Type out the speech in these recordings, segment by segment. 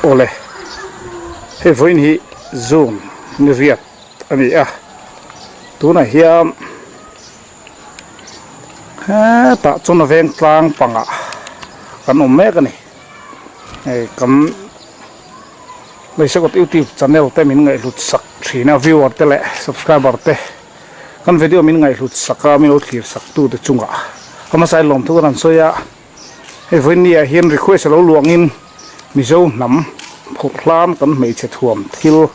Awle, hei vawiin hi June ni riat a ni a, tunah hian hetah chuan a veng tlang pangah kan awm mek a ni, hei kan Leisekawt youtube channel te min ngaihhlut sak thin a, viewer te leh subscriber te kan video min ngaihhlut sak a, min lo thlir sak tu te chungah a hmasa in lawmthu kan han sawi a. Hei vawiin ah hian request a lo luangin Mizo hnam phurh hlan kan hmeichhe thuam thil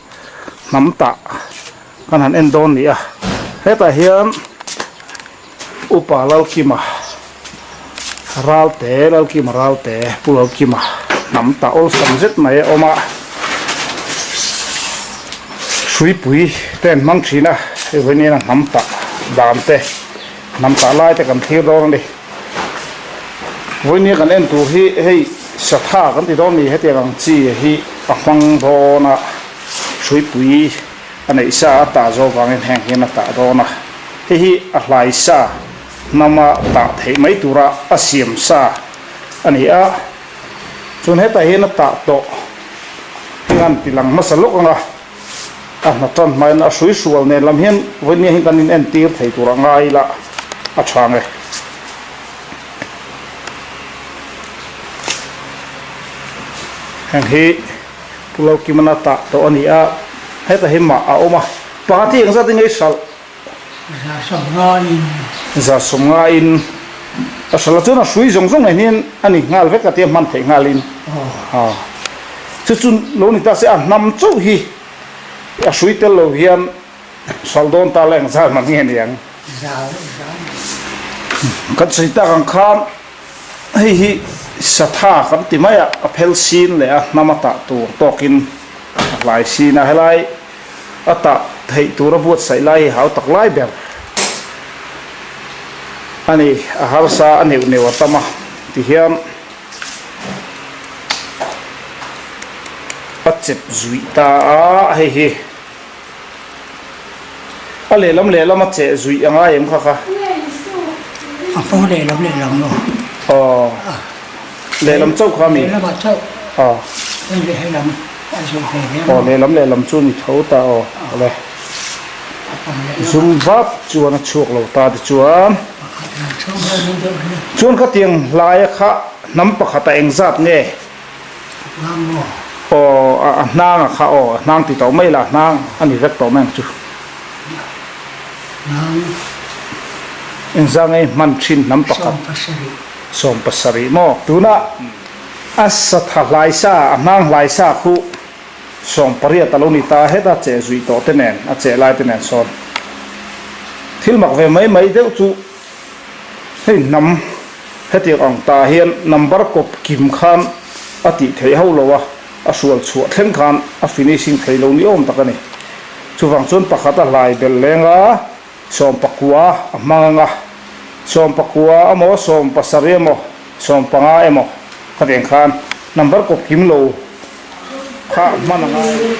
hnam tah kan han en dawn ni a. Hetah hian Upa Lalkima Ralte Lalkima Ralte Pu Lalkima hnam tah awlsam zet mai a awm a. Hruipui te an hmang thin a, hei vawiin hian a hnam tah dan te hnam tah lai te kan thlir dawn a ni. Vawinia kan en tur hi hei satha kan ti dawn ni hetiang ang chi hi a hmang dawn a hruipui a neih sa a tah zawh vangin heng hian a tah dawn a hei hi a hlai sa hnama tah theih mai tura a siam sa a ni a chuan hetah hian a tah tawh heng an ti lang hmasa lawk ang a a hna tan hmain a hrui hrual nen lam hian vawinia hi kan in entir thei tur a ngai ila a tha nge. Heng hi Pu Lalkimana tah tawh a ni a, heta hi mah a awm a, pakhat hi engzat in nge i hralh? Zasawmngain. Zasawmngain a hralh a, chuan a hrui zawng zawng nen hian a ni nghal vek a tia hman theih nghalin. Aw. Chu chu lo ni ta se a hnam chauh hi a hrui tel lo hian hralh dawn ta la engzat man nge niang. Kan sawi tak ang khan hei hi satha kan ti mai a, a phel sin leh a hnam a tah tur tawkin a hlai sin a, helai A tah theih tura buatsaih lai hi hau tak lai ber a ni. A harsa a neuh neuh a tam a tihian a chep zuih ta a, hei hi a lehlam lehlam a cheh zuih a ngai em kha kha? A hmawng lehlam lehlam maw? Aw, lehlam chauh kha mi? Lehlamah chauh. Aw. Hei leh hei lam. Aw lehlam lehlam chu ni tho ta aw awle zum vap chuan a chhuak lo ta ti chuan chuan khatiang hlaia kha hnam pakhata engzat nge aw a hnang a kha aw a hnang ti tawh mai la a hnang a ni vek tawh mai ang chu engzat nge hman thin hnam pakhat 70 maw tunah. A satha hlai sa, a hnang hlai sa khu 18 a lo ni ta het a, cheh zuih tawh te nen, a cheh lai te nen sawn thil mak ve mai mai deuh chu hei hnam hetiang ang ta hian number kawp kim khan a tih theih ho lo a, a hrual chhuah thleng khan a finishing thei lo ni awm tak a ni. Chuvang chuan pakhat a hlai belh leng a, 19 a hmang ang a, 19 emaw 70 emaw 15 emaw khatiang khan number kawp kim lo kha hman a ngai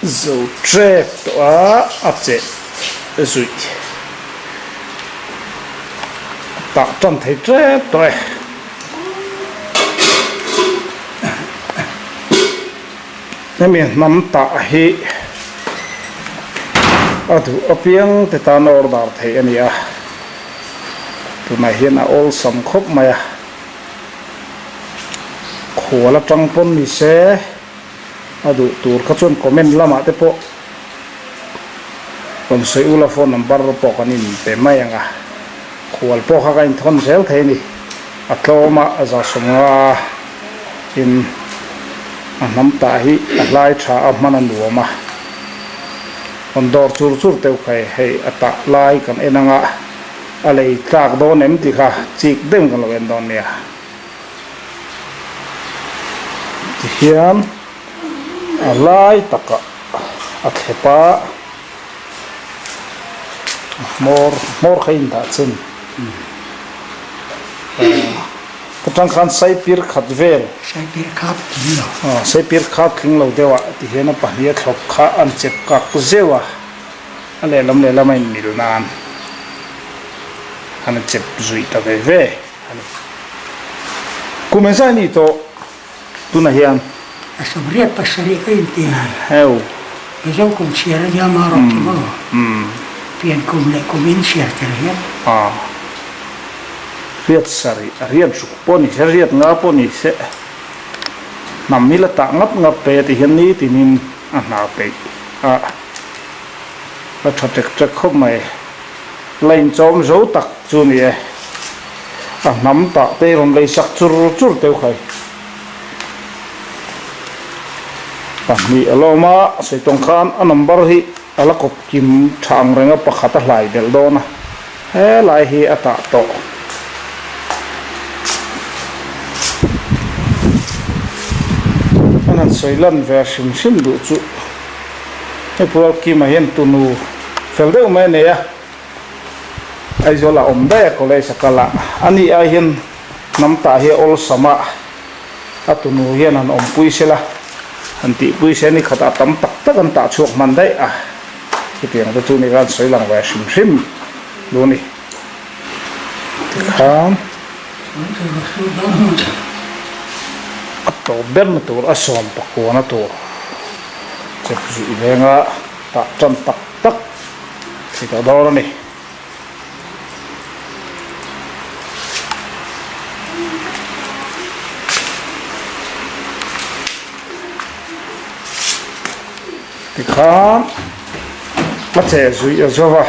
zo trek tawh a, a cheh zuih tah tan thei trek tawh e. Hemi hnam tah hi a duh apiang te tan a order theih a ni a, tunah hian a awlsam khawp mai a, khual atang pawn ni se a duh tur kha chuan comment lamah te pawh rawn sawi ula phone number pawh kan in pe mai ang a, khual pawh kha ka inthawn zel thei a ni, a tlawm a a 150 in. A hnam tah hi a hlai tha a hman a nuam a, rawn dawr chur chur teuh kha e, hei a tah lai kan en anga a lei tlak dawn em tih kha chik deuhin kan lo en dawn nia. Tihian a lai takah a thlep a, a hmawr hmawr kha indah chen. Ka tang khan saipir khat vel. Saipir khap tling lo. Aw, saipir khap tling lo deuh ah ti hian a pahnih a thlawp kha an chep kak zeuh a, a lehlam lehlam a inmil nan an chep zuih ta ve ve a ni. Kum engzah a nih tawh? Tunah hian. A 77 ka inti. Heu. Mizo kum chhiar a nia ma rawh ti maw? Pian kum leh kum in chhiar tel hian. A. Riat sarih, a riat ruk pawh ni se, riat nga pawh ni se, hnam hi la tah ngap ngap pe ti hian nitinin a hna peih a, la tha ṭek ṭek khawp mai. La inchawm zo tak chu ni e. A hnam tah te rawn lei sak chur chur teuh khai. Pahnih a lawm a, sawi tawng khan a number hi a la kawp kim tha ang reng a, pakhat a hlai belh dawn a, helai hi a tah tawh. An han sawi lan ve hrim hrim duh chu he pual kima hian tunu fel deuh mai a nei a, Aizawl a awm daih a college a kal a, ani ai hian hnam tah hi a awlsam a, a tunu hian han awmpui sela, han tihpui se ni khatah tam tak tak an tah chhuak hman daih a, chutiang te chu ni khan sawi lang ve hrim hrim duh a ni. Tikhan a tawp berna tur a sawm pakuana tur chep zuih venga tah tan tak tak thei tawh dawn a ni. Tikhan a che zuih a zo va,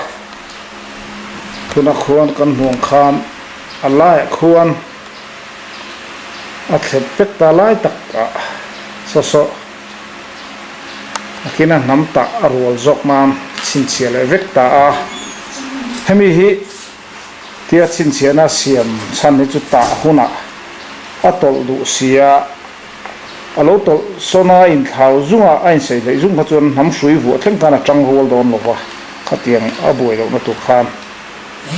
tuna khuan kan hmuh ang khan a laiah khuan a thlep vek ta lai tak ah saw saw. Nakin a hnam tah a rual zawk nan chhinchhiah leh vek ta a, hemi hi tia chhinchhiahna siam chhan hi chu tah hunah a tawlh duh si a, a lo tawlh sawn a inthlau zunga a insaih hleih zung kha chuan hnam hrui vuah thleng khan a tang rual dawn lo va, khatiang a buai lohna tur khan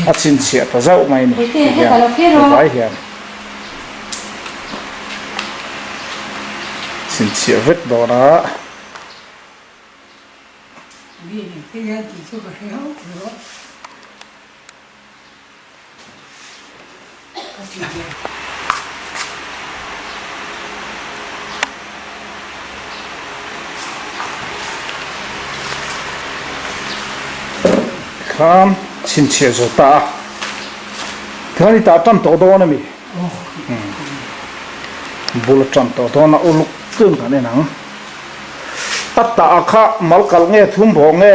a chhinchhiah ta zauh mai a ni ti hian hevai hian. Chhinchhiah vek dawn a. Khan chhinchhiah zo ta a. Tikhan i tah tan tawh dawn a mi? Bul a tan tawh dawn a, uluk tun kan en ang. A tah kha mal kalh nge thum bawh nge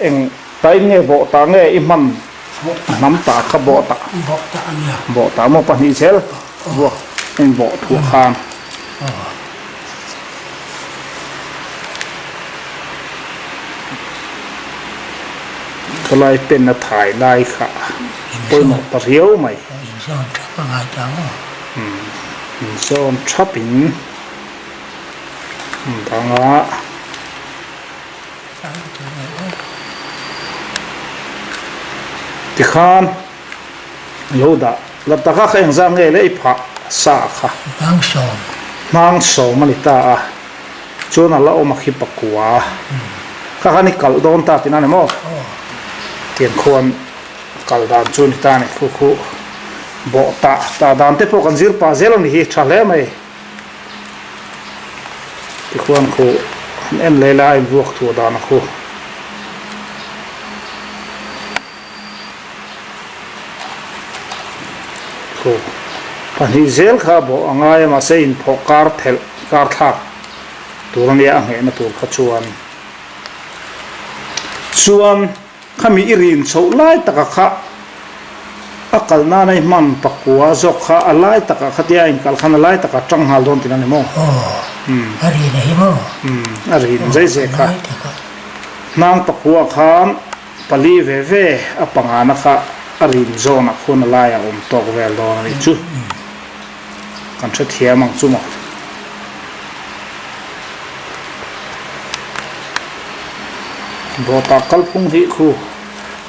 eng tain nge bawh tah nge i hman hnam tah kha bawh tah. Bawh tah a nia. Bawh tah maw pahnih zel vuak in bawh thuah khan. Khawlai pen a thai lai kha pawimawh ta riau mai. Inzawn thap a ngai ta maw? Inzawn thap in dang a. Tikhan lo dah la taka kha engzah nge le i phah sa kha. Hnang sawm. Hnang sawm a ni ta a. Chuan a la awm a khi pakua. Kha khan i kalh dawn ta tihna a ni maw? Tiang khuan kal dan chu a ni ta a ni. Khu khu bawh tah tah dan te pawh kan zir pah zel a ni hi tha hle mai. Tikhuan khu an en leh la a invuak thuah dan a khu. Khu pahnih zel kha bawh a ngai a mahse inphawh kar thelh kar thlak tur a nia a nghehna tur kha chuan chuan khami i rin chhoh lai taka kha a kal nana i hman pakua zawk kha a lai takah khatia a inkal khan a lai takah tang nghal dawn tih a ni maw? Aw a rin a hi maw? A rin zai zai kha hnang pakua khan Pali ve ve a pangana kha a rin zawnah khuan a laiah a awm tawk vel dawn a nih chu. Kan hrethiam ang chu maw. Bawta kalphung hi khu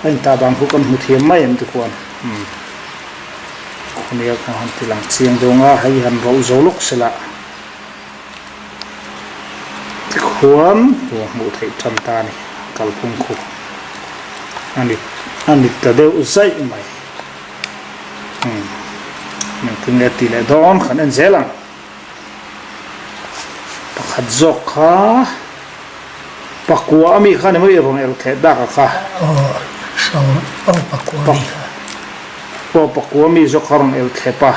a intah dan khu kan hmu thiam mai em tikhuan. Khunia kha han ti lang chiang deuh ang a, hei han rawlh zo lawk sela. Tikhuan hmuh hmuh theih tan ta a ni kalphung khu a ni a ni ta deuh zaih mai umm engtin nge tih leh dawn kan en zel ang. Pakhat zawk kha pakua ami kha ni maw i rawn el theh dak a kha. Aw sawm aw pakua ami kha. Aw pakua ami zawk kha rawn el thlep a.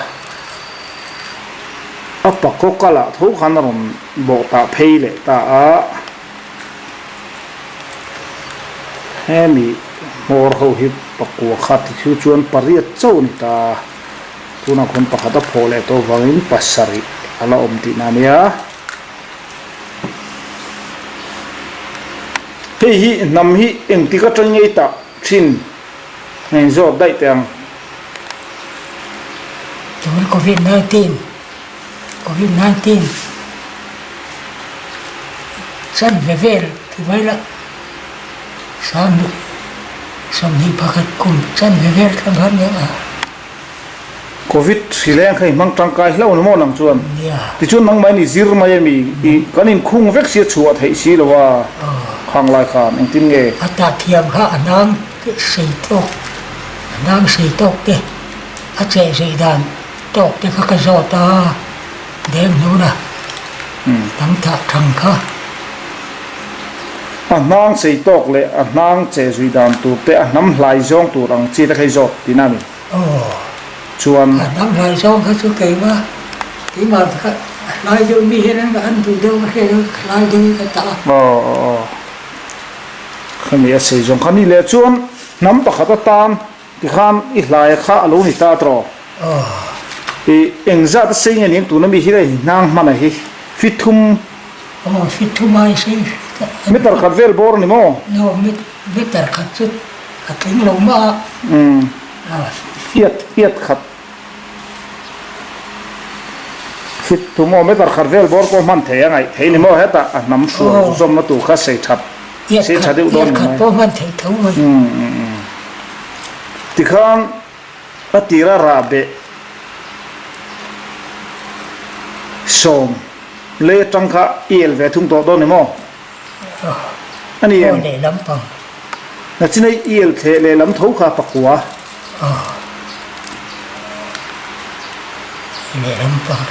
A pakaw kalah tho khan a rawn bawh tah phei leh ta a. Hemi hmawr ho hi pakua kha ti chu chuan pariat chauh a ni ta. Tunah khawn pakhat a phawh leh tawh vangin pasarih a la awm tihna a nia. Hei hi hnam hi engtik atang ngei tah thin ngei zawt daih teh ang. Tun Covid 19 Covid 19 chanve vel ti mai la 21 kum chanve vel thleng khan nia a. Covid hri leng kha i hmang tangkai hlauh ni maw nang chuan? Tichuan nangmah in i zir mai ami? I kan inkhung vek si a chhuah theih si lo a khang lai khan engtin nge? A tah thiam kha a nang sei tawk a nang sei tawk te a cheh zui dan tawk te kha ka zawt a deng hnuna dang thah thang kha. A hnang sei tawk leh a hnang cheh zui dan tur te a hnam hlai zawng tur ang chi te kha i zawt tihna a ni. Aw. Chuan. A hnam hlai zawng kha chu keimah keimah kha a hlai deuh mi hian an an duh deuh ka hriat a hlai deuh hi ka tah a. Aw aw aw. Khami a sei zawng kha ni leh chuan hnam pakhat atan tikhan i hlai kha a lo ni ta tawh. Aw. I engzat a sei nge ning tuna mi hi hei hnang hman a hi fithum. Aw fithum ai sei. Meter khat vel bawr a ni maw? No meter khat chu a tling lo mah a. Umm. Iat iat khat fit thum aw meter khat vel bawr pawh hman thei a ngaih thei ni maw hetah a hnam hrual zawmna tur kha sei that sei tha deuh dawn ni mai. Iat khat pawh hman thei tho mai. Tikhan a tira rah beh sawm lei atang kha i el ve thung tawh dawn ni maw? A ni em? Lehlam pang. Nachin a i el thleh lehlam tho kha pakua. Lehlam pang.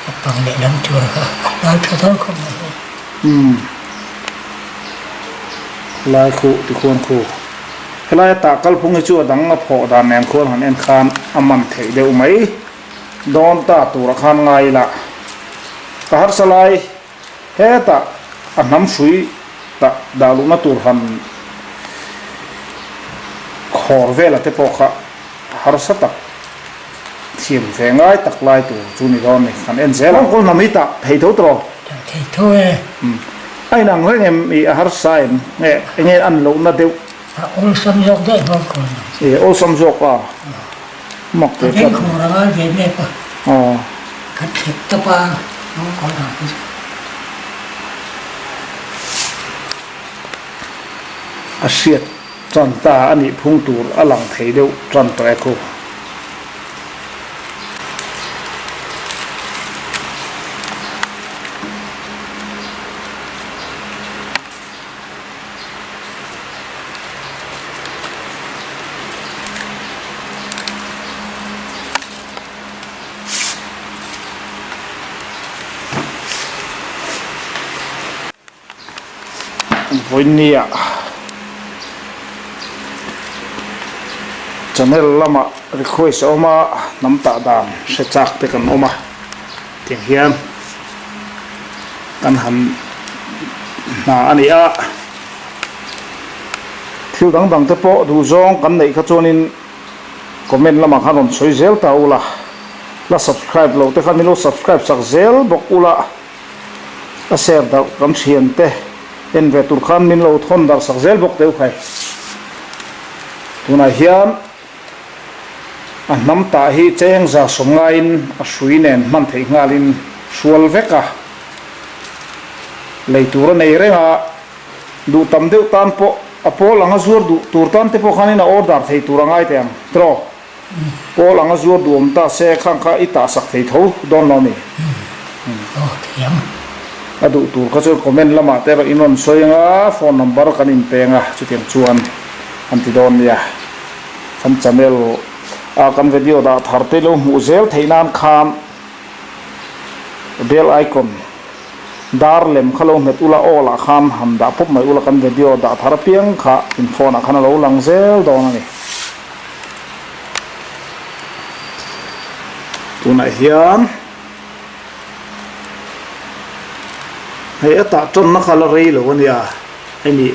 A pang lehlam tur kha a hlai tha dawn khawp mai hei. Umm. Lai khuh ti khuan khu. Helai a tah kalphung hi chu a dang a phawh dan nen khuan han en khan a man theih deuh mai. Dawn ta tur a khan ngai ila. Ka harsa lai. Hetah a hnam hrui tah dah luhna tur han khawr vela te pawh kha harsa tak thiam ve ngai tak lai tur chu ni dawn ni. Kan en zel a. Kawngkawl hnam hi tah thei tho tawh. Tah thei tho e. A inang reng em i a harsa em nge enge an lohna deuh. A awlsam zawk daih nghawngkawl hnam chu. E awlsam zawk a. Mak te tlat. A vengkhur a ngai ve nep a. Aw. Ka thlep tawp a nghawngkawl hnam hi chu. A hriat tan ta a nih phung tur a lang thei deuh tan tawh e khu. Vawinia channel lamah request a awm a hnam tah dan hre chak te kan awm a tiang hian kan han hna a ni a thil dang dang te pawh duh zawng kan neih kha chuanin comment lamah khan rawn sawi zel ta ula la subscribe loh te kha min lo subscribe sak zel bawk ula a share darh kan thian te en ve tur khan min lo thawn darh sak zel bawk teu khai tunah hian. A hnam tah hi cheng za sawm ngaiin a hrui nen hman theih nghalin hrual vek a, lei tur a nei reng a, duh tam deuh tan pawh a pawl anga zuar duh tur tan te pawh khanin a order thei tur a ngai teh ang tiraw? Pawl anga zuar duh awm ta se khang kha i tah sak thei tho dawn lo a ni. A duh tur kha chuan comment lamah te erawh in rawn sawi ang a, phone number kan inpeng a, chutiang chuan an ti dawn nia. Kan channel a kan video dah thar te lo hmuh zel theih nan khan bell icon Dar lem kha lo hmet ula aw lah khan han dah pawp mai ula kan video dah thar apiang kha in phone ah khan a lo lang zel dawn a ni. Tunah hian hei a tah tanna kha la rei lo a nia hemi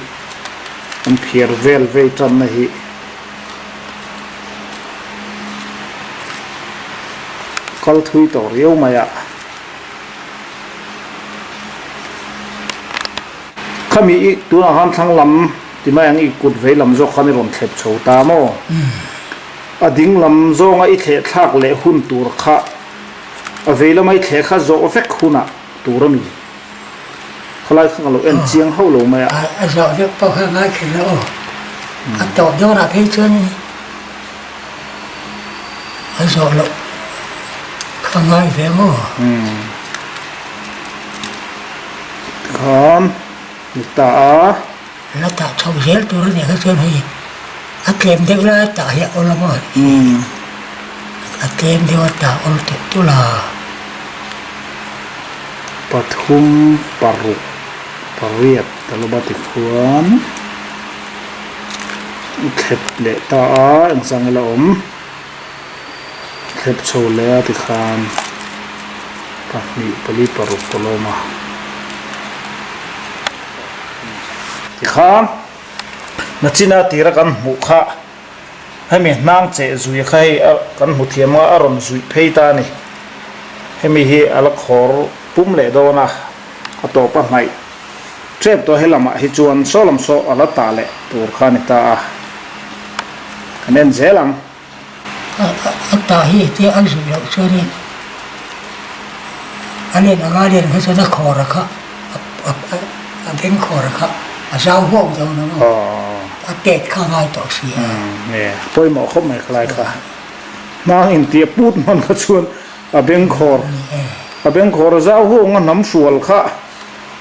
an phiar vel vei tanna hi. Kal thui tawh riau mai a. Khami i tunah khan thlang lam ti mai ang i kut vei lam zawk khan i rawn thlep chho ta maw? A ding lam zawnga i thleh thlak leh hun tur kha a vei lama i thleh kha zawh vek hunah tur a mi. Khawlai kha ka lo en chiang hauh lo mai a. A zawh vek pawh kha ngai kher lo aw. A tawp dawnah phei chuan a zawh loh kha ngai ve maw? Tikhan ni ta a. La tah chho zel tur a nih kha chuan hei a tlem deuh lai a tah hi a awl a maw? A tlem deuh a tah awl tawh tulh a. Pathum paruk pariat a lo ba tikhuan i thlep leh ta a engchang ila awm thlep chho leh a tikhan pahnih pali paruk ka lawm a tikhan nachina tira kan hmuh kha hemi hnang cheh zui kha hei kan hmu thiam a a rawn zuih phei ta a ni hemi hi a la khawr pum leh dawn a a tawp a hnaih tep tawh helamah hi chuan saw lam saw a la tah leh tur kha a ni ta a kan en zel ang. A tah hi tia a zuih loh chuanin a len anga a len kha chuan a khawr a kha a beng khawr a kha a zau huau dawn a maw a pet kha a ngai tawh si a. Nge pawimawh khawp mai khalai kha hnang intia put hman kha chuan a beng khawr a beng khawr a zau huau anga hnam hrual kha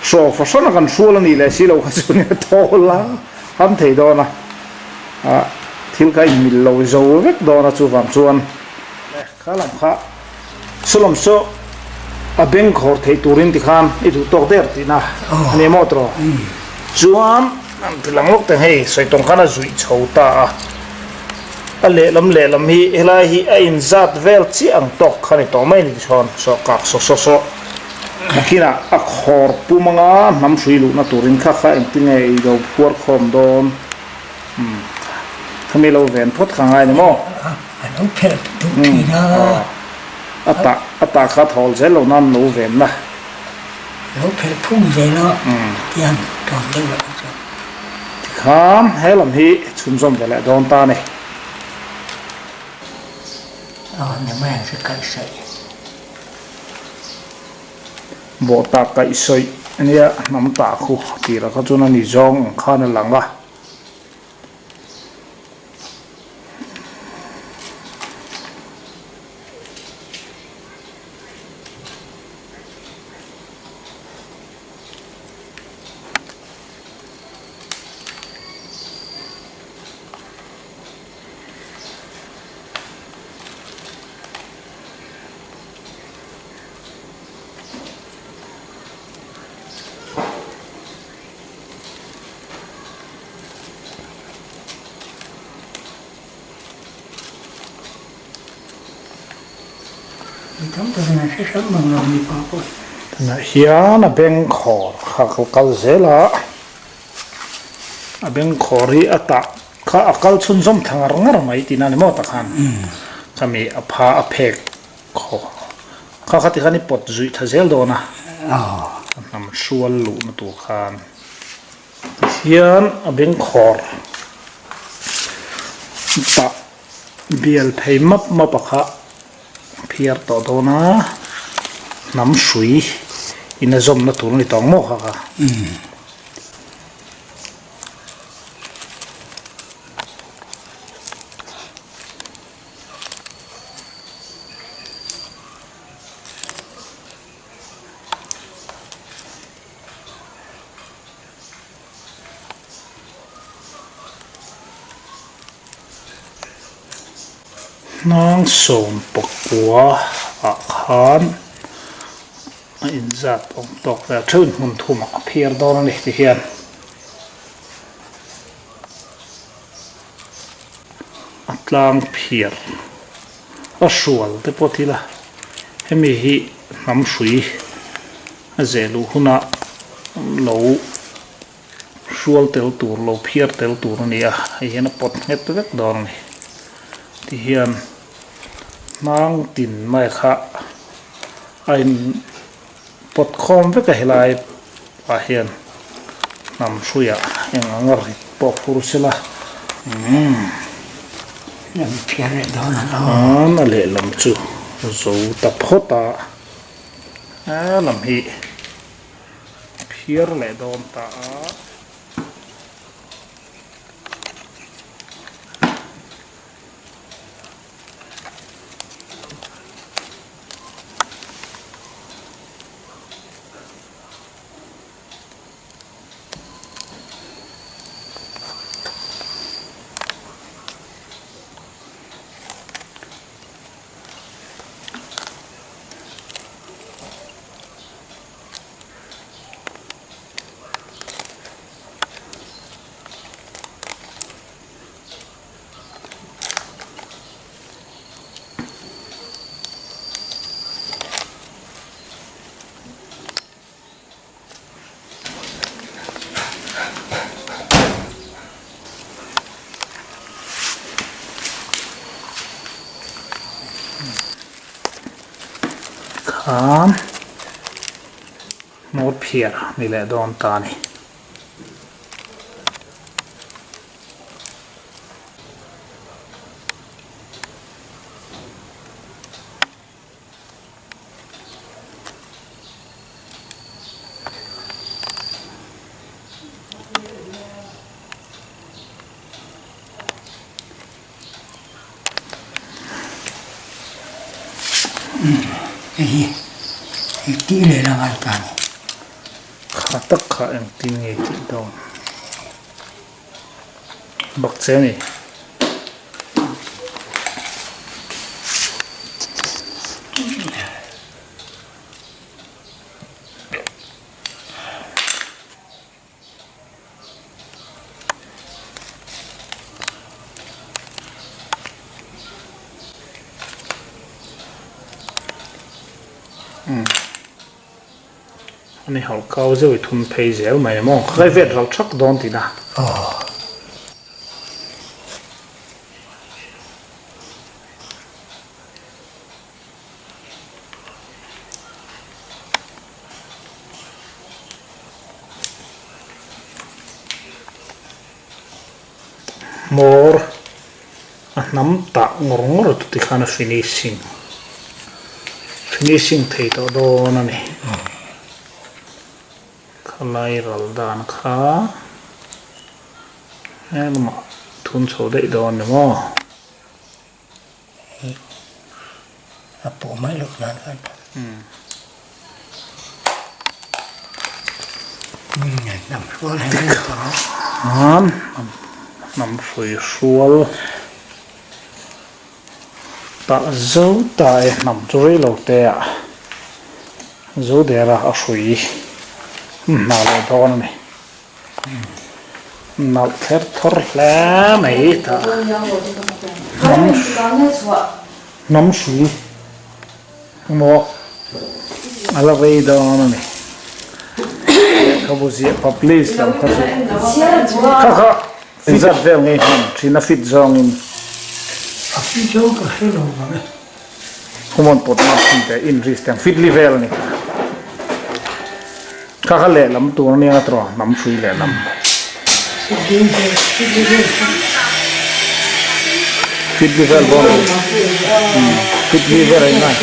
hraw fahran a kan hrual a nih leh si lo kha chuan a thawl a ham thei dawn a. Ah thil kha inmil lo zo vek dawn a chuvang chuan kha lam kha saw lam saw a beng khawr theih turin tikhan i duh tawk der tihna a ni maw tawh chuan an ti lang lawk teng hei sawi tawng khan a zuih chho ta a a lehlam lehlam hi helai hi a inzat vel chiah ang tawk kha ni tawh mai a ni tichuan saw kak saw saw saw nakinah a khawr pum anga hnam hrui luhna turin kha kha engtinge i lo phuar khawm dawn. Umm khami lo ven phawt kha ngai ni maw? A lo phelh duh thin a. A tah a tah kha thawl zel lo nan lo ven na. Lo phelh phung zel a tiang tawm deuh loh ang chuan. Tikhan he lam hi chhunzawm ve leh dawn ta a ni. Aw ni mai ang chu kaihsaih. Bawhta kaihsaih ania hnam tah khu tirah kha chuan a ni zawng ang khan a lang a. Tunah hian a bengkhawr kha ka kal zel a, a bengkhawr hi a tah kha a kal chhunzawm thla ngar ngar mai tihna a ni maw tak khan khami a pha a phek Khaw kha kha tikhan i pawt zuih tha zel dawn a, a hnam hrual luhna tur khan tihian a bengkhawr tah bial phei map map a kha phiar tawh dawn a, hnam hrui in a zawmna tur a ni tawng maw kha kha. Hnang sawm pakua ah khan. A inzat awm tawk vel theuhin hmun thumah a phiar dawn a ni ti hian. A tlang phiar a hrual te pawh thil a hemi hi hnam hrui a zeh luh hunah lo hrual tel tur lo phiar tel tur a ni a hei hian a pawt nghet vek dawn a ni ti hian hnang tin mai kha a in pawt khawm vek a helai ah hian hnam hruiah eng ang a rit pawh phur sela umm an a lehlam chu zo ta phawt a a lam hi phiar leh dawn ta a. Kha hmawr phiar ni leh dawn ta a ni. Hei hi hei tih leh la ngai ta a ni. Kha tak kha engtin nge tih dawn bak che a ni. Ani hauh kau zeuh i thun phei zel mai maw ka vet ral thak dawn tihna. Hmawr a hnam tah ngawr ngawr tu ti khan a finishing finishing thei tawh dawn a ni. Khalai ral dan kha helamah thun chho daih dawn ni maw. A pawh mai loh nan khan hnam hrual hi a ni tawh a. Hnam hrui hrual tah zo ta e hnam chu rei lo te ah zo der a a hrui hna leh dawn a ni. Nalh ther thawr hle mai ta. Hnam hrui emaw a la rei dawn a ni. Lehkhabu ziah publish lam kha chu kha kha zat vel ngei hman thin a fit zawngin. A fit zawng ka hre lo vang e. Human pawt ngam thin teh in risk teh ang fit li vel a ni. Kha kha lehlam tur ania nga tawh hnam hrui lehlam. Fit li vel bawk a ni. Fit li vel a ingai.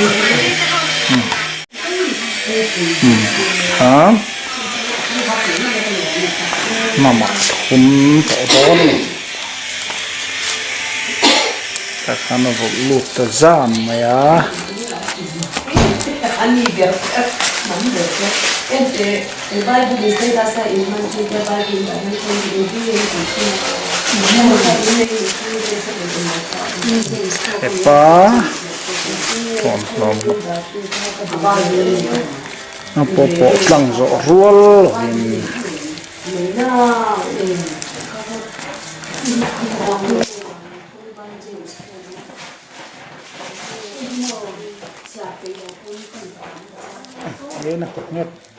Ha hnamah thum tawh dawn a ni. Tah khan a vawlh lut ta zan mai a. Hepa thawmhnaw. A pawh pawh tlang zawh rual lovin.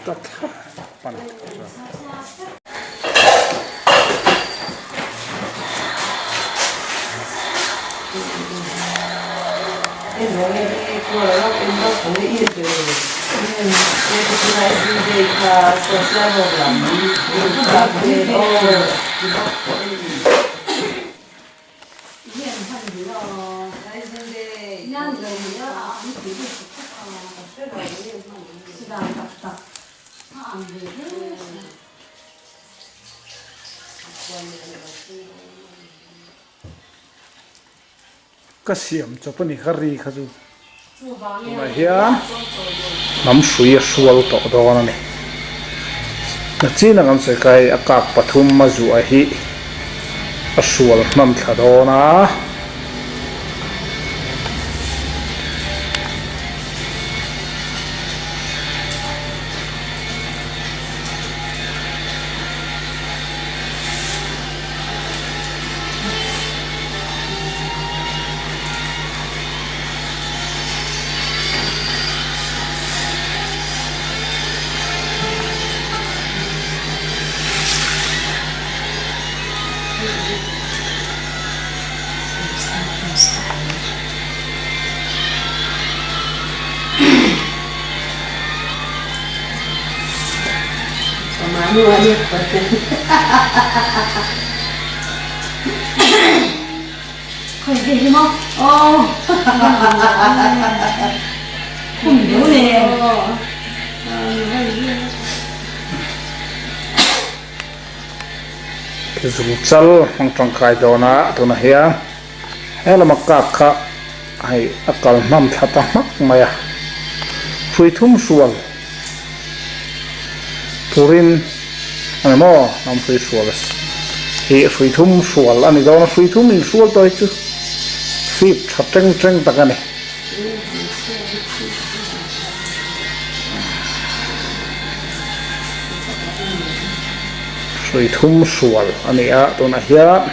Ta thlap pan chuan. Ka siam chawp a ni kha ri kha chu tunah hian hnam hrui a hrual tawh dawn a ni. Nachina kan sawi kha hei a kak pathum a zuah hi a hrual hman thla dawn a. Zungchal hmang tangkai dawn a tunah hian he lama kak kha hei a kal hman thla ta hmak mai a hrui thum hrual turin a ni maw hnam hrui hrual hi hrui thum hrual a ni dawn a hrui thum inhrual tawh hi chu fip tha teng teng tak a ni. Hrui thum hrual a ni a tunah hian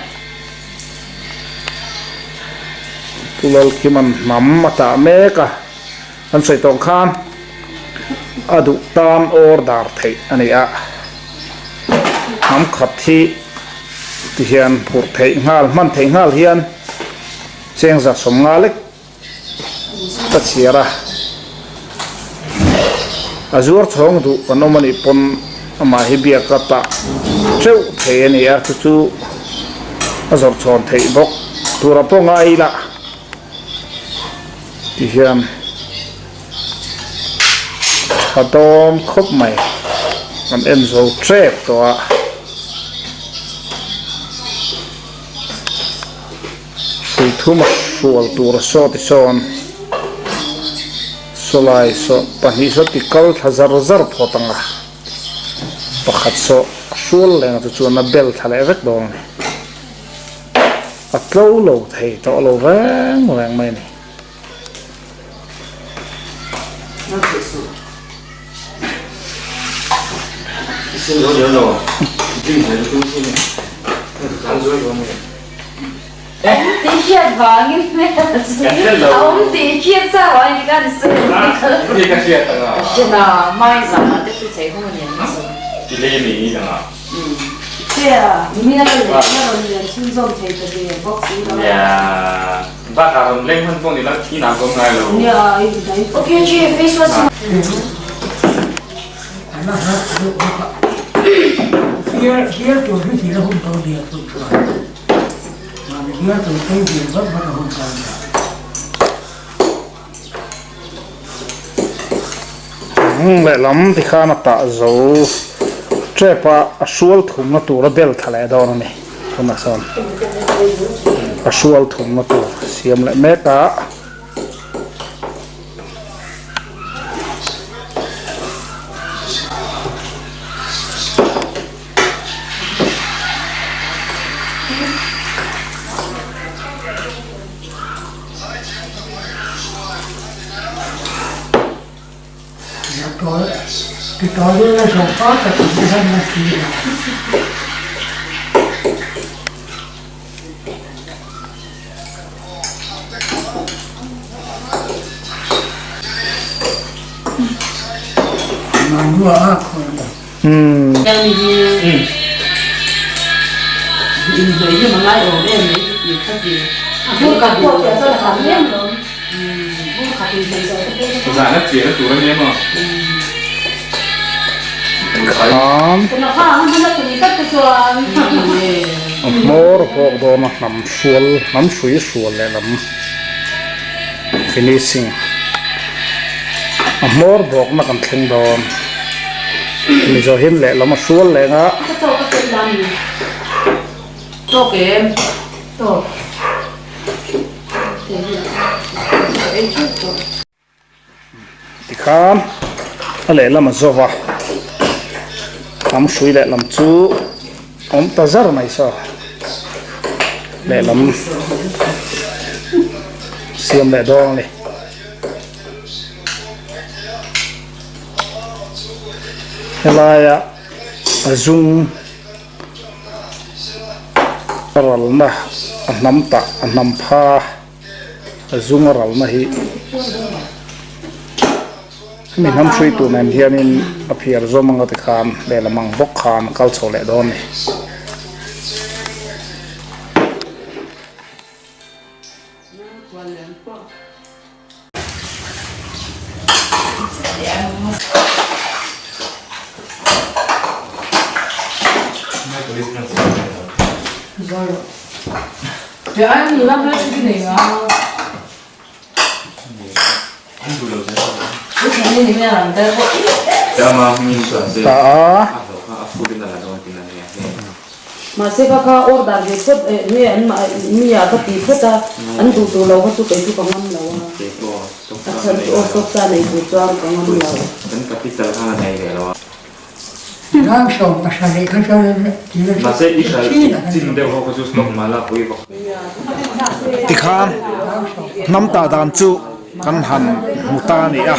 Pu Lalkhiman hnam a tah mek a an sawi tawh khan a duh tan order theih a ni a hnam khat hi tihian phurh theih nghal hman theih nghal hian chengza sawmnga lek. Ka chhiar a, a zuar chhawng duh kan awm anih pawn amah hi biak a tah teuh thei a ni a, chu chu a zawrh chhawn theih bawk tura pawh ngai ila ti hian tha dawn khawp mai kan en zo tep tawh a. Hrui thum a hrual tur a saw ti sawn sawlai saw pahnih saw ti kal thla zar zar phawt ang a, pakhat saw a hrual leng chu chuan a bel thla leh vek dawn a ni. A tlo lo thei tawh lo reng reng mai a ni. Lehlam tikhan a tah zo tep a, a hrual thumna tur a bel thla leh dawn a ni tunah sawn a hrual thumna tur siam leh mek a. Tutorial a zawh hma tak ang te hian a ti a. A hmawr bawk dawn a hnam hrual hnam hrui hrual lehlam finishing a hmawr bawkna kan thleng dawn mizo hian lehlam a hrual leh nga. Tikhan a lehlam a zo va, lam hrui lehlam chu a awm ta zar mai saw, lehlam siam leh dawn a ni. Helaia a zung a ralna a hnam tah a hnam pha. A zung a ralna hi hemi hnam hrui tur nen hianin a phiar zawm anga tikhan lehlam ang bawk khan a kal chho leh dawn a ni. Ta a. Mahse kha kha order ve phawt eh nge an mah mi ah ka ti phawt a, an duh tur lo kha chu kei chu ka ngam lo a, a chhan chu aw stock sa nei tur chuan ka ngam lo. Tikhan hnam tah dan chu kan han hmu ta a ni a,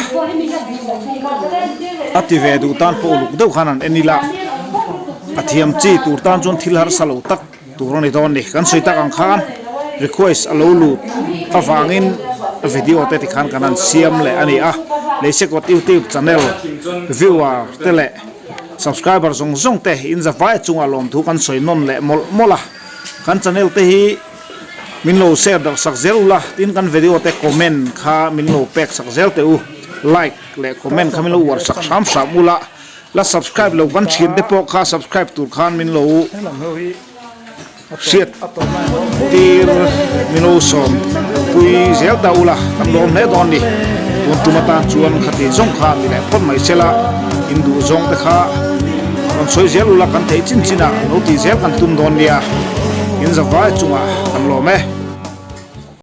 a ti ve duh tan pawh uluk deuh khan han en ila, a thiam chi tur tan chuan thil harsa lo tak tur a ni dawn a ni. Kan sawi tak ang khan request a lo lut avangin video te tikhan kan han siam leh a ni a, Leisekawt YouTube channel viewer te leh subscriber zawng zawng te in zavai chungah lawmthu kan sawi nawn leh mawlh mawlh a, kan channel te hi. Min lo share darh sak zel ula, tin kan video te comment kha min lo pek sak zel teh u, like leh comment kha min lo uar sak hram hram ula, la subscribe lo kan thian te pawh kha subscribe tur khan min lo hriat tir min lo sawm pui zel ta ula, kan lawm hle dawn ni, tun tum atan chuan khati zawng kha mi leh phawt mai sela, in duh zawng te kha rawn sawi zel ula kan theih chin chin ah lo tih zel kan tum dawn nia. In zavai chungah kan lawm e.